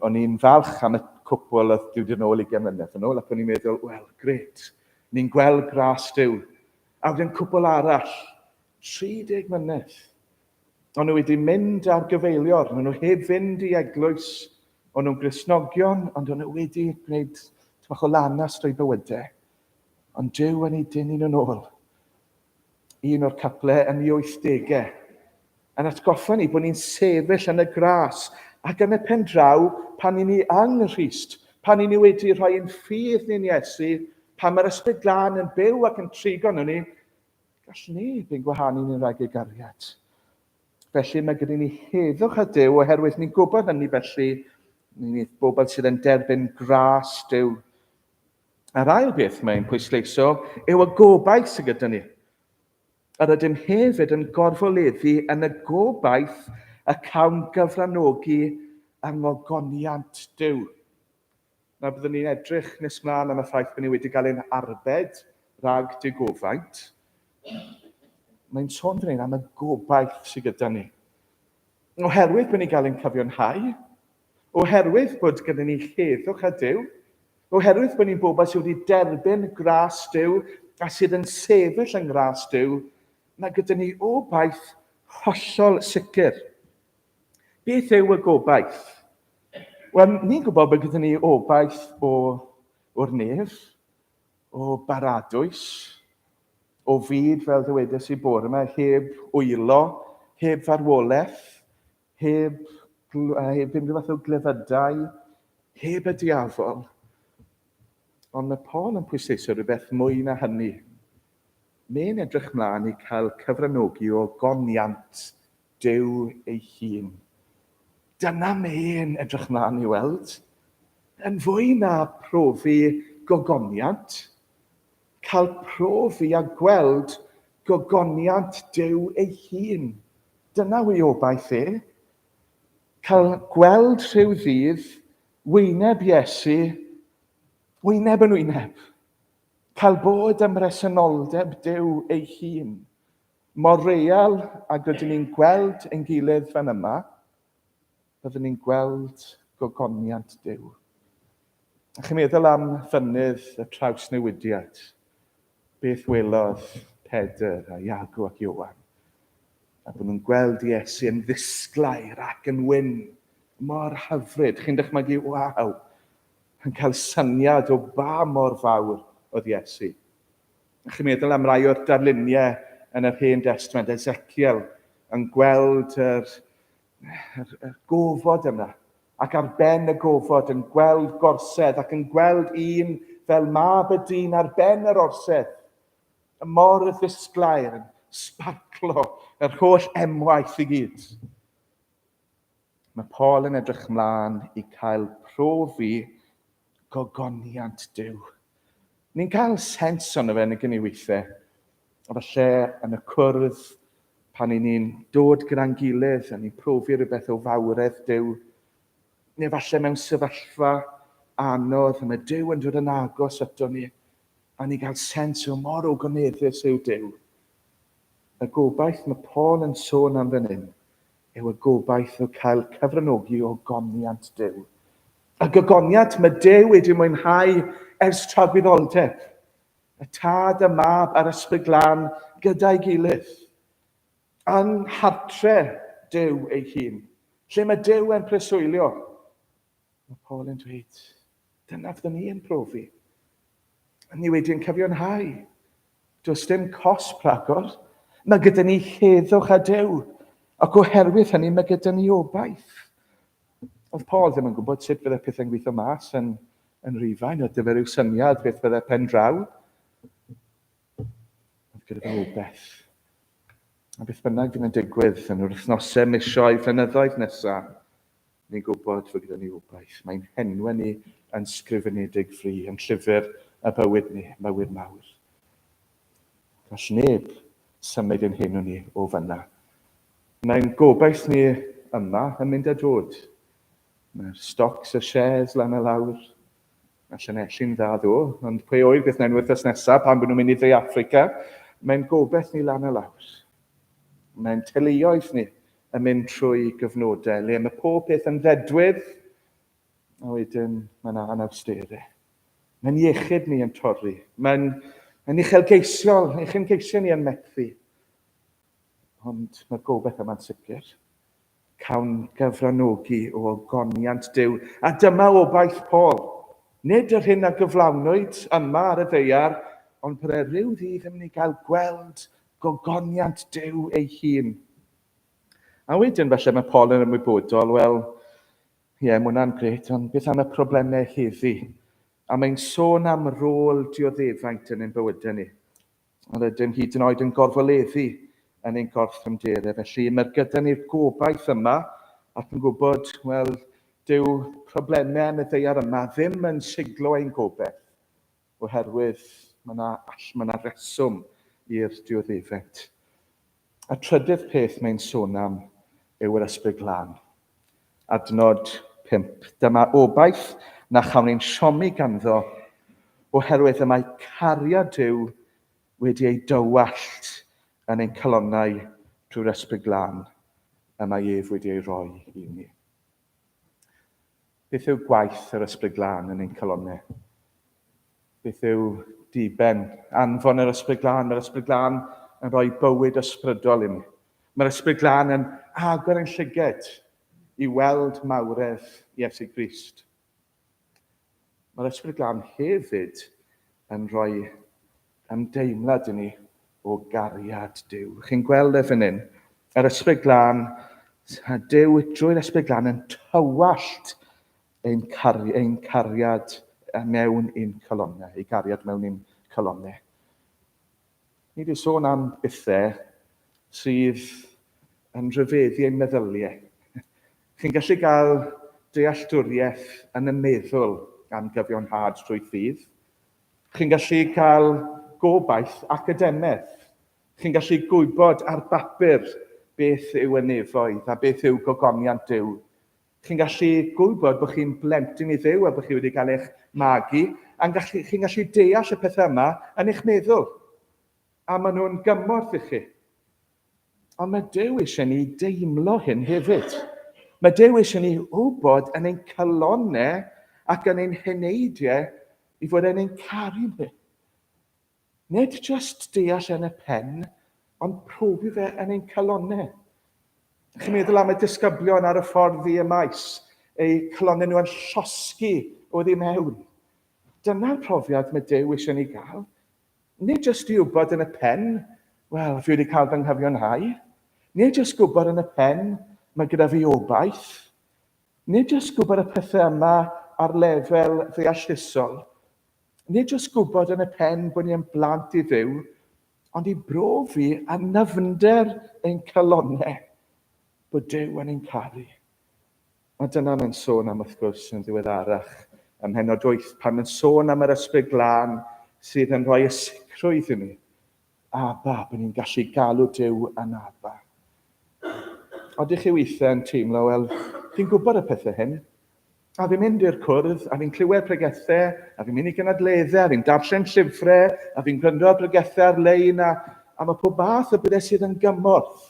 O'n i'n falch am y cwpl oedd dod yn ôl 20 mlynedd yn ôl, ac o'n i'n meddwl, wel, gret, ni'n gweld gras Duw. A wedyn cwpl arall, 30 mlynedd. O'n nhw wedi mynd ar gyfeilior, o'n nhw heb fynd i eglwys, o'n nhw'n Gristnogion, ond o'n nhw wedi gwneud bach o lanast o'i bywydau. Ond Duw yn ei dynnu nhw'n ôl. Un o'r cyple yn ei 80au yn atgoffa ni bod ni'n sefyll yn y gras ac yn y pen draw pan i ni yng Nghrist, pan i ni wedi rhoi ein ffydd ni'n Iesu, pan mae'r Ysbryd Glân yn byw ac yn trigo arnon ni, gall neb ein gwahanu ni'n rhag ei gariad. Felly mae gyda ni heddwch â Duw oherwydd ni'n gwybod hynny felly ni'n bobl sydd yn derbyn gras Duw. A'r ail beth mae'n pwysleisio yw y gobaith sydd gyda ni. Yr ydym hefyd yn gorfoleddu yn y gobaith y cawn gyfranogi yng ngogoniant Duw. Nawr byddwn ni'n edrych nes mlaen am y ffaith bod ni wedi cael ein arbed rhag digofaint. Mae'n sôn fan hyn am y gobaith sydd gyda ni. Oherwydd bod ni'n cael ein cyfiawnhau, oherwydd bod gyda ni heddwch â Duw, oherwydd bod ni'n bobl sydd wedi derbyn gras Duw a sydd yn sefyll yng ngras Duw, mae gyda ni obaith hollol sicr. Beth yw y gobaith? Wel, ni'n gwybod bod gyda ni obaith o, o'r nef, o baradwys, o fyd, fel ddywedes i bore yma, heb wylo, heb farwolaeth, heb, heb unrhyw fath o glefydau, heb y diafol. Ond mae Paul yn pwysleisio rhywbeth mwy na hynny. Mae'n edrych mlaen i cael cyfranogi o goniant Duw ei hun. Dyna mae'n edrych mlaen i weld. Yn fwy na profi gogoniant, cael profi a gweld gogoniant Duw ei hun. Dyna wy obaith e. Cael gweld rhyw ddydd wyneb Iesu, wyneb yn wyneb. Cael bod ym mhresenoldeb Duw ei hun. Mor real ag rydyn ni'n gweld ein gilydd fan yma, byddwn ni'n gweld gogoniant Duw. A chi'n meddwl am fynydd y trawsnewidiad, beth welodd Pedr a Iago ac Ioan? A bod nhw'n gweld Iesu yn ddisglair ac yn wyn, mor hyfryd. Chi'n dychmygu, waw, yn cael syniad o ba mor fawr oedd Iesu. Chi'n meddwl am rai o'r darluniau yn yr Hen Destament, Ezekiel yn gweld yr, yr, yr gofod yna, ac ar ben y gofod yn gweld gorsedd ac yn gweld un fel mab y dyn ar ben yr orsedd, y mor ddisglair yn sbarclo yr holl emwaith i gyd. Mae Paul yn edrych mlaen i cael profi gogoniant Duw. Ni'n cael sens ono fe yn y gynni weithiau. A falle yn y cwrdd, pan i ni'n dod gyda'n gilydd a ni'n profi rhywbeth o fawredd Duw, neu falle mewn sefyllfa anodd, a mae Duw yn dod yn agos ato ni, a ni'n cael sens o mor ogoneddus yw Duw. Y gobaith mae Paul yn sôn am fan hyn yw y gobaith o cael cyfranogi o goniant Duw. Y gogoniant mae Duw wedi mwynhau ers tragwyddoldeb. Y Tad, y Mab a'r Ysbryd Glân gyda'i gilydd. Yng nghartre Duw ei hun, lle mae Duw yn preswylio. Mae Paul yn dweud, dyna fyddwn ni yn profi. A ni wedi yn cyfiawnhau. Does dim cosb rhagor. Mae gyda ni heddwch â Duw, ac oherwydd hynny mae gyda ni obaith. Oedd Paul ddim yn gwybod sut fydde pethau'n gweithio mas yn, yn Rhufain, oedd dyfa rhyw syniad beth fydde pen draw. Oedd gyda fe obaith. A beth bynnag fydd yn digwydd yn yr wythnosau, misoedd, flynyddoedd nesaf, ni'n gwybod fod gyda ni obaith. Mae'n henwe ni yn sgrifenedig fri, yn llyfr y bywyd ni, bywyd mawr. Gall neb symud ein henw ni o fyna. Mae'n gobaith ni yma yn mynd a dod. Mae'r stocks, y shares lan a lawr. Mae Llanelli'n dda ddo, ond pwy oer beth wnawn wythnos nesaf pan bod nhw'n mynd i Dde Affrica. Mae'n gobaith ni lan a lawr. Mae'n teuluoedd ni yn mynd trwy gyfnodau le mae pob peth yn ddedwydd, a wedyn mae yna anawsterau. Mae'n iechyd ni yn torri. Mae'n mae'n uchelgeisiol, uchelgeisiau ni yn methu. Ond mae'r gobaith yma'n sicr. Cawn gyfranogi o ogoniant Duw. A dyma obaith Paul. Nid yr hyn a gyflawnwyd yma ar y ddaear, ond byddai rhyw ddydd yn mynd i gael gweld gogoniant Duw ei hun. A wedyn falle mae Paul yn ymwybodol, wel, ie, mae hwnna'n gret, ond beth am y problemau heddi? A mae'n sôn am rôl dioddefaint yn ein bywydau ni. Ond ydym hyd yn oed yn gorfoleddu yn ein gorthrymderau. Felly mae'r gyda ni'r gobaith yma ac yn gwybod, wel, dyw problemau yn y ddaear yma ddim yn siglo ein gobaith, oherwydd mae yna, mae yna reswm i'r dioddefaint. A trydydd peth mae'n sôn am yw yr Ysbryd Glân. Adnod 5. Dyma obaith na chawn ein siomi ganddo, oherwydd y mae cariad Duw wedi ei dywallt yn ein calonnau drwy'r Ysbryd Glân y mae ef wedi ei roi i ni. Beth yw gwaith yr Ysbryd Glân yn ein calonnau? Beth yw diben anfon yr Ysbryd Glân? Mae'r Ysbryd Glân yn rhoi bywyd ysbrydol i ni. Mae'r Ysbryd Glân yn agor ein llyged i weld mawredd Iesu Grist. Mae'r Ysbryd Glân hefyd yn rhoi ymdeimlad i ni o gariad Duw. Chi'n gweld e fan hyn? Yr Ysbryd Glân, Duw drwy'r Ysbryd Glân yn tywallt ein, car ein cariad mewn i'n calonnau, ei gariad mewn i'n calonnau. Ni wedi sôn am bethau sydd yn rhyfeddu ein meddyliau. Chi'n gallu cael dealltwriaeth yn y meddwl am gyfiawnhad trwy ffydd. Chi'n gallu cael gobaith academaidd. Chi'n gallu gwybod ar bapur beth yw y nefoedd a beth yw gogoniant Duw. Chi'n gallu gwybod bod chi'n blentyn i Dduw a bod chi wedi cael eich magu, a'n gallu, chi'n gallu deall y pethau yma yn eich meddwl. A maen nhw'n gymorth i chi. Ond mae Duw eisiau ni deimlo hyn hefyd. Mae Duw eisiau ni wybod yn ein calonnau ac yn ein heneidiau i fod yn ein caru ni. Nid jyst deall yn y pen, ond profi fe yn ein calonnau. Chi'n meddwl am y disgyblion ar y ffordd i y maes, eu calonnau nhw yn llosgi oddi mewn. Dyna'r profiad mae Duw eisiau ni gael. Nid jyst i wybod yn y pen, wel, fi wedi cael fy nghyfiawnhau. Nid jyst gwybod yn y pen, mae gyda fi obaith. Nid jyst gwybod y pethau yma ar lefel ddeallusol, Nid jyst gwybod yn y pen bod ni yn blant i Dduw, ond i brofi yn nyfnder ein calonnau bod Duw yn ein caru. A dyna mae'n sôn am wrth gwrs yn ddiweddarach ym mhennod 8 pan mae'n sôn am yr Ysbryd Glân sydd yn rhoi y sicrwydd i ni. Abba, bod ni'n gallu galw Duw yn Abba. Odych chi weithiau yn teimlo, wel, fi'n gwybod y pethau hyn, A fi'n mynd i'r cwrdd, a fi'n clywed pregethau, a fi'n mynd i gynadleddau, a fi'n darllen llyfrau, a fi'n gwrando ar bregethau ar-lein, a, a mae pob math o bethau sydd yn gymorth.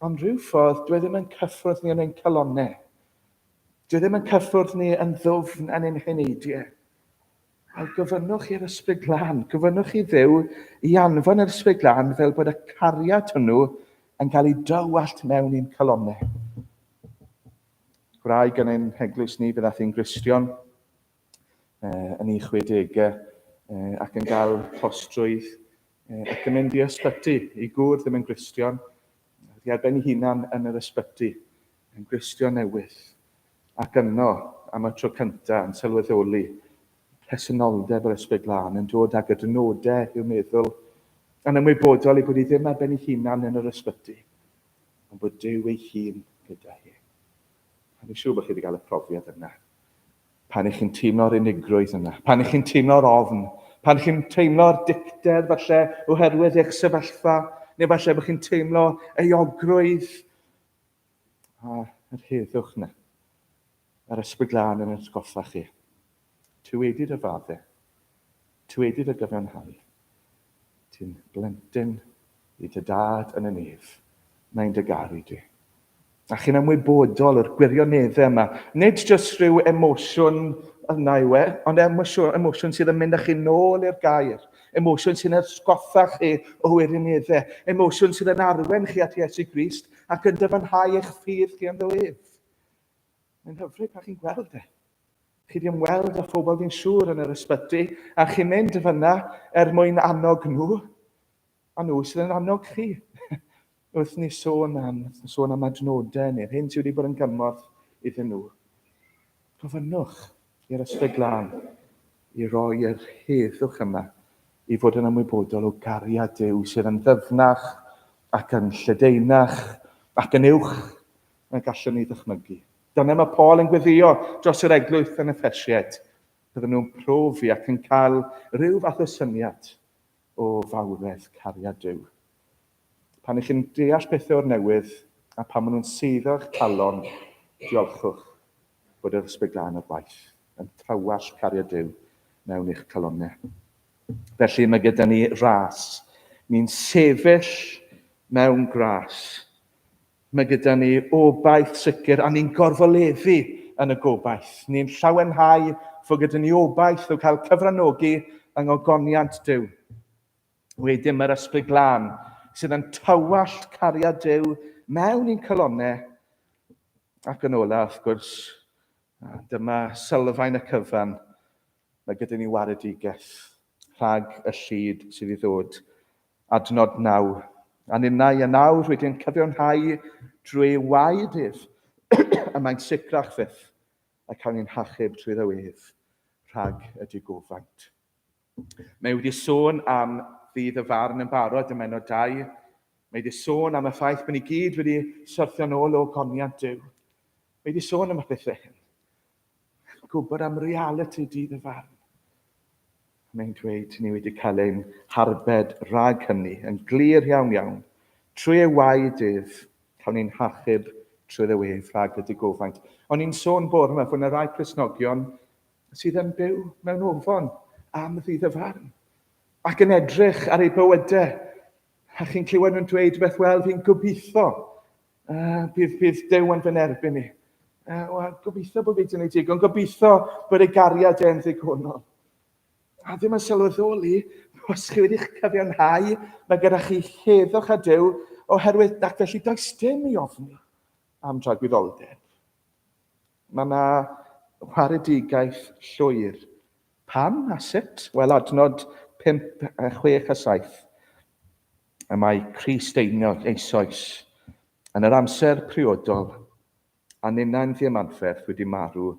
Ond rhyw ffordd, dwi e ddim yn cyffwrdd ni yn ein calonnau. Dwi e ddim yn cyffwrdd ni yn ddwfn yn ein heneidiau. Wel, gofynnwch i'r Ysbryd Glân, gofynnwch i Dduw i anfon yr Ysbryd Glân fel bod y cariad hwnnw yn cael ei dywallt mewn i'n calonnau. Gwraig yn ein heglwys ni, fe ddaeth hi'n Gristion yn ei chwedegau ac yn cael tostrwydd ac yn mynd i ysbyty. Ei gŵr ddim yn Gristion, wedi ar ben ei hunan yn yr ysbyty, yn Gristion newydd. Ac yno, am y tro cyntaf, yn sylweddoli presenoldeb yr Ysbryd Glân, yn dod ag adnodau i'w meddwl, yn ymwybodol ei bod hi ddim ar ben ei hunan yn yr ysbyty, ond bod Duw ei hun gyda hi. A fi'n siŵr bod chi wedi cael y profiad yna. Pan ych chi'n teimlo'r unigrwydd yna, pan ych chi'n teimlo'r ofn, pan ych chi'n teimlo'r dicter falle oherwydd eich sefyllfa, neu falle bod chi'n teimlo euogrwydd, a yr heddwch yna, yr Ysbryd Glân yn atgoffa chi. Ti wedi dy fadde. Ti wedi dy gyfiawnhau. Ti'n blentyn i dy dad yn y nef. Mae'n dy garu di. A chi'n ymwybodol o'r gwirioneddau yma. Nid jyst rhyw emosiwn yna yw e, ond emosiwn, emosiwn sydd yn mynd â chi nôl i'r gair. Emosiwn sy'n atgoffa chi o wirioneddau. Emosiwn sydd yn arwen chi at Iesu Grist ac yn dyfnhau eich ffydd chi ynddo ef. Mae'n hyfryd pan chi'n gweld e. Chi wedi ymweld â phobl fi'n siŵr yn yr ysbyty, a chi'n mynd fyna er mwyn annog nhw, a nhw sydd yn annog chi. Wrth ni sôn am, sôn am adnodau neu'r hyn sydd wedi bod yn gymorth iddyn nhw. Gofynnwch i'r Ysbryd Glân i roi yr heddwch yma i fod yn ymwybodol o gariad Duw sydd yn ddyfnach ac yn lledaenach ac yn uwch na gallwn ni ddychmygu. Dyna mae Paul yn gweddio dros yr eglwys yn Effesiaid. Bydden nhw'n profi ac yn cael rhyw fath o syniad o fawredd cariad Duw. Pan ych chi'n deall pethau o'r newydd a pan maen nhw'n suddo eich calon, diolchwch bod yr Ysbryd Glân ar waith, yn tywallt cariad Duw mewn i'ch calonnau. Felly mae gyda ni ras. Ni'n sefyll mewn gras. Mae gyda ni obaith sicr a ni'n gorfoleddu yn y gobaith. Ni'n llawenhau fod gyda ni obaith o cael cyfranogi yng ngogoniant Duw. Wedyn mae'r Ysbryd Glân sydd yn tywallt cariad Duw mewn i'n calonnau. Ac yn ola, wrth gwrs, dyma sylfaen y cyfan, mae gyda ni waredigaeth rhag y llid sydd i ddod. Adnod 9. A ninnau yn awr wedi ein cyfiawnhau drwy ei waed ef, y mae'n sicrach fyth y cawn ni'n hachub trwy ddew ef rhag y digofaint. Mae wedi sôn am ddydd y farn yn barod ym mennod 2. Mae wedi sôn am y ffaith bod ni gyd wedi syrthio'n ôl o goniant Duw. Mae wedi sôn am y pethau hyn. Gwybod am realiti dydd y farn. Mae'n dweud ni wedi cael ein harbed rhag hynny yn glir iawn iawn. Trwy ei waed ef, cawn ni'n hachub trwy ddew ef rhag y digofaint. O'n i'n sôn bore yma fod yna rai Cristnogion sydd yn byw mewn ofon am ddydd y farn ac yn edrych ar eu bywydau a chi'n clywed nhw'n dweud beth, wel, fi'n gobeithio bydd, bydd Duw yn fy nerbyn i. Wel, gobeithio bod fi wedi gwneud digon, gobeithio bod ei gariad e'n ddigonol. A ddim yn sylweddoli, os chi wedi'ch cyfiawnhau, mae gyda chi heddwch â Duw, oherwydd ac felly does dim i ofni am dragwyddoldeb. Mae yna waredigaeth llwyr. Pam a sut? Wel, adnod 5, 6 a 7. Y mae Crist Einiog eisoes, yn yr amser priodol, a ninnau'n ddiamanferth wedi marw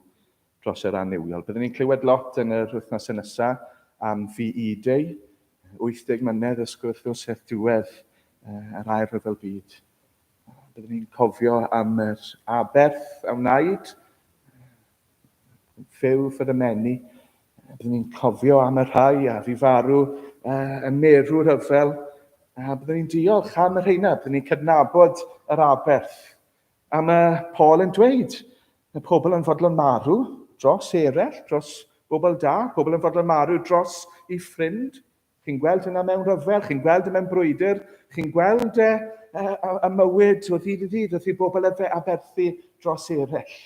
dros yr annuwiol. Byddwn ni'n clywed lot yn yr wythnosau nesaf am VE Day, 80 mlynedd wrth gwrs ers diwedd yr Ail Ryfel Byd. Byddwn ni'n cofio am yr aberth a wnaed, Few for the many. Byddwn ni'n cofio am y rhai a fi farw yn merw rhyfel. A byddwn ni'n diolch am y rheina, byddwn ni'n cydnabod yr aberth. A mae Paul yn dweud, y pobl yn fodlon marw dros eraill, dros bobl da, pobl yn fodlon marw dros ei ffrind. Chi'n gweld hynna mewn rhyfel, chi'n gweld e mewn brwydr, chi'n gweld e y mywyd o ddydd i ddydd wrth i bobl aberthu dros eraill.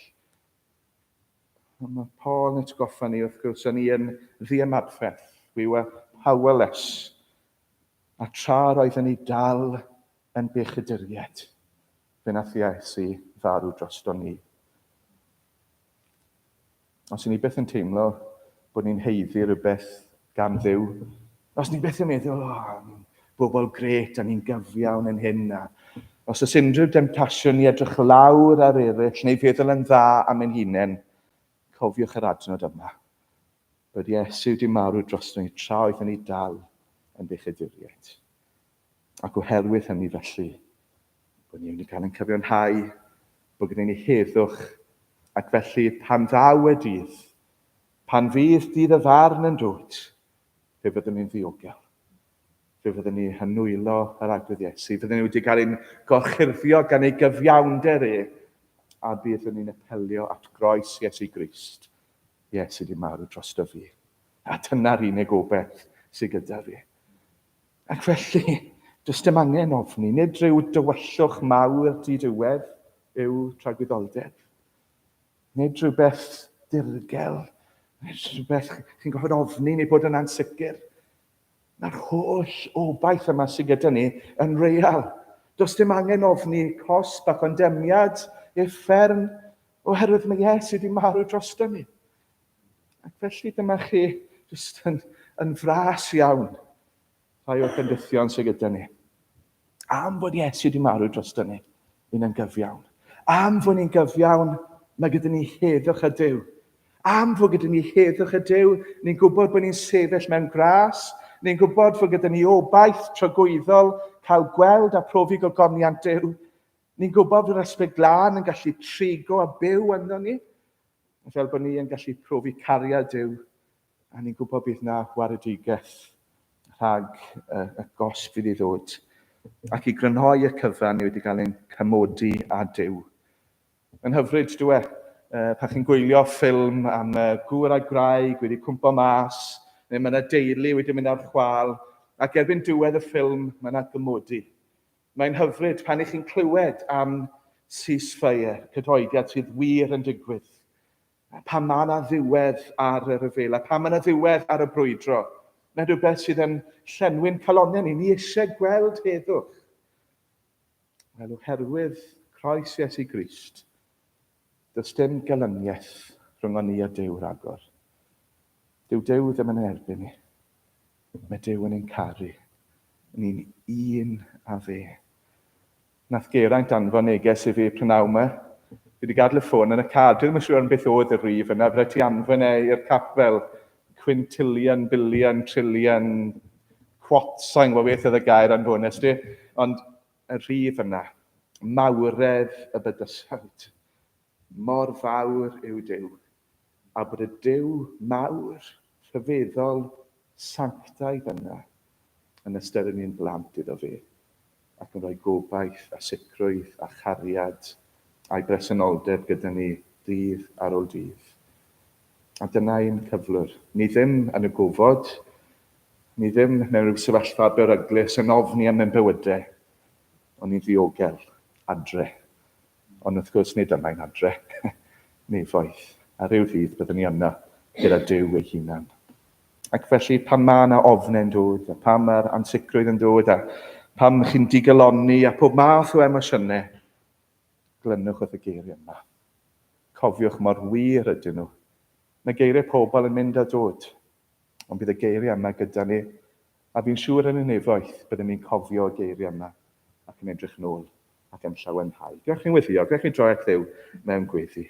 Mae Paul yn atgoffa ni, wrth gwrs, o'n i yn ddiymadferth. We were powerless. A tra roedden ni dal yn bechaduriaid, fe nath Iesu farw droston ni. Os y'n ni byth yn teimlo bod ni'n haeddu rhywbeth gan Dduw, os ni byth yn meddwl, o, oh, ni'n bobl gret a ni'n gyfiawn yn hyn, a os oes unrhyw demtasiwn i edrych lawr ar eraill neu feddwl yn dda am ein hunain, cofiwch yr adnod yma, bod Iesu wedi marw drosto ni tra oeddwn ni dal yn bechaduriaid. Ac oherwydd hynny felly, bod ni wedi cael ein cyfiawnhau, bod gyda ni heddwch, ac felly pan ddaw y dydd, pan fydd dydd y farn yn dod, fe fyddwn ni'n ddiogel. Fe fyddwn ni yn nwylo yr Arglwydd Iesu, fyddwn ni wedi cael ein gorchurfio gan ei gyfiawnder e, a byddwn ni'n apelio at groes Iesu Grist. Iesu wedi marw drosto fi. A dyna'r unig obaith sydd gyda fi. Ac felly, does dim angen ofni, nid rhyw dywyllwch mawr di-diwedd yw tragwyddoldeb. Nid rhywbeth dirgel, nid rhywbeth chi'n gorfod ofni neu bod yn ansicr. Mae'r holl obaith yma sydd gyda ni yn real. Does dim angen ofni cosb a chondemiad, uffern, oherwydd mae Iesu wedi marw drosto ni. Ac felly dyma chi jyst yn, yn fras iawn rhai o'r bendithion sydd gyda ni. Am fod Iesu wedi marw drosto ni, ni'n yn gyfiawn. Am fod ni'n gyfiawn, mae gyda ni heddwch a Duw. Am fod gyda ni heddwch a Duw, ni'n gwybod bod ni'n sefyll mewn gras, ni'n gwybod fod gyda ni obaith tragwyddol cael gweld a profi gogoniant Duw. Ni'n gwybod fod yr Ysbryd Glân yn gallu trigo a byw ynddo ni, fel bod ni yn gallu profi cariad Duw, a ni'n gwybod bydd na waredigaeth rhag y, y gosb fydd i ddod. Ac i grynhoi y cyfan, ni wedi cael ein cymodi â Duw. Yn hyfryd, dwi e? Pa chi'n gwylio ffilm am gŵr a gwraig wedi cwmpo mas, neu mae yna deulu wedi mynd ar chwâl, ac erbyn diwedd y ffilm mae yna gymodi. Mae'n hyfryd pan 'ych chi'n clywed am ceasefire, cadoediad sydd wir yn digwydd. Pan mae yna ddiwedd ar y rhyfela, pan mae yna ddiwedd ar y brwydro, mae'n rhywbeth sydd yn llenwi'n calonnau ni. Ni eisiau gweld heddwch. Wel, oherwydd croes Iesu Grist, does dim gelyniaeth rhwng ni a Duw rhagor. Dyw Duw ddim yn erbyn ni. Mae Duw yn ein caru. Ni'n un â fe. Nath Geraint anfon neges i fi prynawn 'ma. Fi wedi gadael y ffôn yn y car. Dwi ddim yn siŵr am beth oedd y rif yna. Bydd rhaid ti anfon e i'r capel. Quintillion, billion, trillion, quat, sa'n gwybod beth oedd y gair anfonest di. Ond y rhif yna, mawredd y bydysawd. Mor fawr yw Duw. A bod y Duw mawr, rhyfeddol, sanctaidd yna yn ystyried ni'n blant iddo fe, ac yn rhoi gobaith a sicrwydd a chariad a'i bresenoldeb gyda ni ddydd ar ôl dydd. A dyna ein cyflwr. Ni ddim yn y gofod, ni ddim mewn rhyw sefyllfa beryglus yn ofni am ein bywydau, ond ni'n ddiogel adre. Ond wrth gwrs, nid yma ein adre, nefoedd. A rhyw ddydd byddwn ni yno gyda Duw ei hunan. Ac felly, pan mae yna ofnau'n dod, a pan mae'r ansicrwydd yn dod, a pam chi'n digalonni, a pob math o emosiynau, glynwch wrth y geiriau yma. Cofiwch mor wir ydyn nhw. Mae geiriau pobl yn mynd a dod, ond bydd y geiriau yma gyda ni, a fi'n siŵr yn y nefoedd byddwn ni'n cofio y geiriau yma ac yn edrych nôl ac yn llawenhau. Gwnewch ni weddïo, gwnewch ni droi at Dduw mewn gweddi.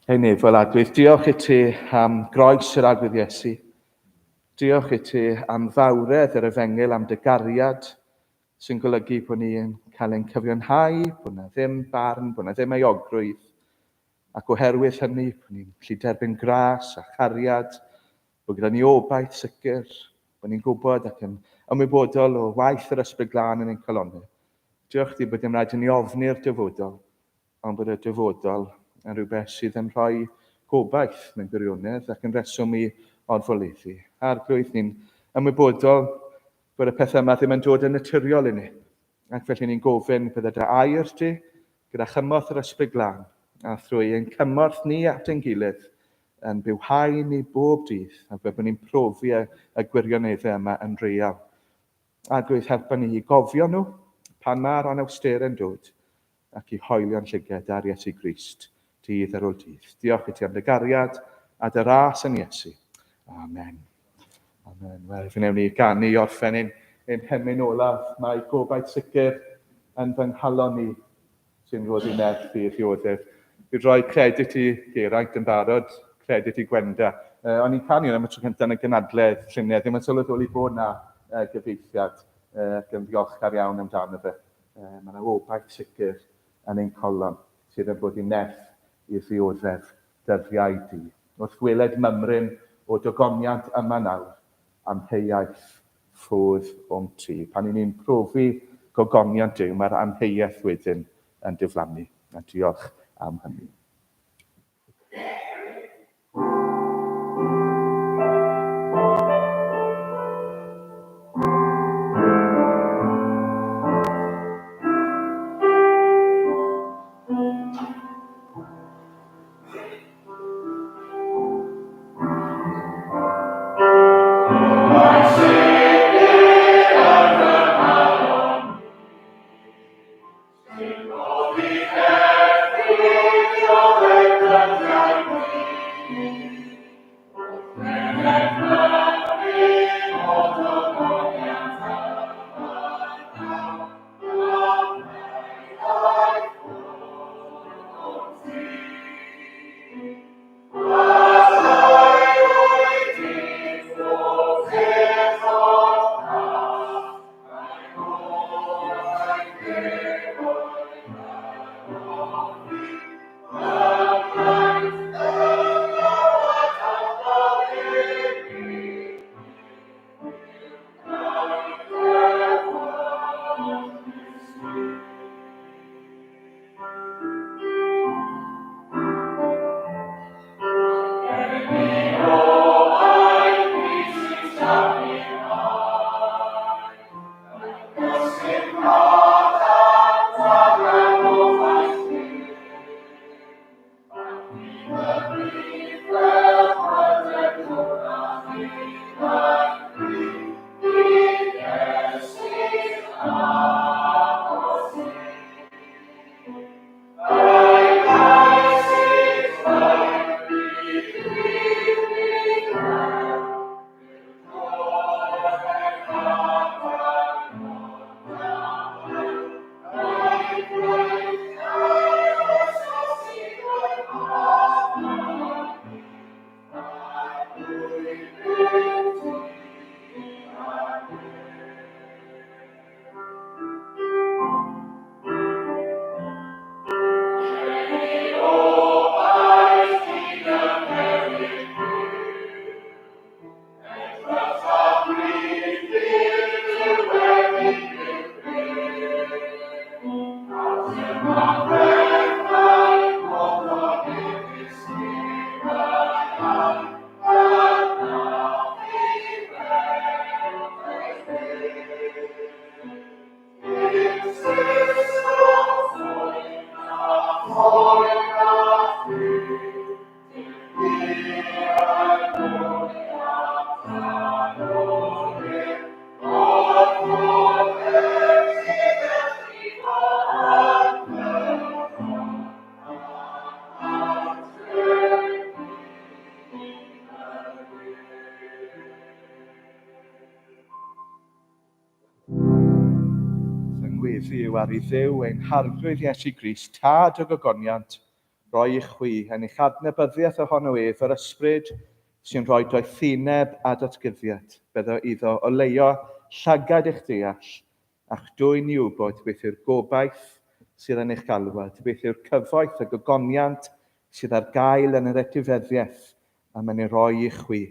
Ei nefol Arglwydd, diolch i ti am groes yr Arglwydd Iesu. Diolch i ti am fawredd yr efengyl, am dy gariad, sy'n golygu bod ni'n cael ein cyfiawnhau, bod na ddim barn, bod na ddim euogrwydd, ac oherwydd hynny, bod ni'n gallu derbyn gras a chariad, bod gyda ni obaith sicr, bod ni'n gwybod ac yn ymwybodol o waith yr Ysbryd Glân yn ein calonnau. Diolch ti bod dim rhaid i ni ofni'r dyfodol, ond bod y dyfodol yn rhywbeth sydd yn rhoi gobaith mewn gwirionedd ac yn reswm i orfoleddu. Arglwydd, ni'n ymwybodol bod y pethau yma ddim yn dod yn naturiol i ni, ac felly ni'n gofyn bydde dy air di, gyda chymorth yr Ysbryd Glân, a thrwy ein cymorth ni at ein gilydd, yn bywhau ni bob dydd, ac fel bod ni'n profi y, y gwirioneddau yma yn real. Arglwydd, helpa ni i gofio nhw pan mae'r anawsterau'n dod ac i hoelio'n llyged ar Iesu Grist dydd ar ôl dydd. Diolch i ti am dy gariad a dy ras yn Iesu. Amen. Amen. Wel, fe wnewn ni ganu i orffen ein, ein hemyn olaf. Mae gobaith sicr yn fy nghalon i sy'n rhoddi nerth i ddioddef. Fi roi credit i Geraint yn barod, credit i Gwenda. O'n i'n canu am y tro cyntaf yn y gynadledd llynedd, ddim yn sylweddoli bod na gyfieithiad ac yn ddiolchgar iawn amdano fe. Mae yna obaith sicr yn ein colofn sydd yn rhoddi nerth i ddioddef dyddiau du. Wrth gweled mymryn o dogoniant yma nawr, amheuaeth ffwrdd o'm tu. Pan 'y ni'n profi gogoniant Duw, mae'r amheuaeth wedyn yn diflannu. A diolch am hynny. Fy ngweddi yw ar i Dduw ein Harglwydd Iesu Grist, Tad y gogoniant, roi i chwi yn eich adnabyddiaeth ohono ef yr Ysbryd sy'n rhoi doethineb a datguddiad. Byddo iddo oleuo llygad eich deall a'ch dwyn i wybod beth yw'r gobaith sydd yn eich galwad, beth yw'r cyfoeth y gogoniant sydd ar gael yn yr etifeddiaeth a mae'n ei roi i chwi,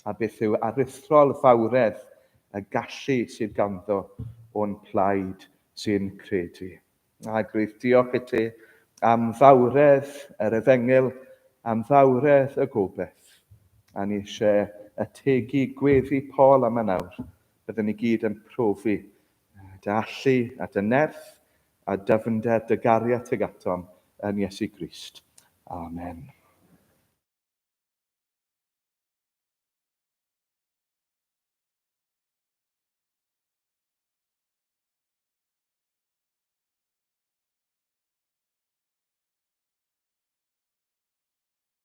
a beth yw aruthrol fawredd y gallu sydd ganddo o'n plaid sy'n credu. Arglwydd, diolch i ti am fawredd yr efengyl, am fawredd y gobaith. A ni eisiau ategu gweddi Paul am y nawr. Byddwn ni gyd yn profi dy allu a dy nerth a dyfnder dy gariad tuag atom yn Iesu Grist. Amen.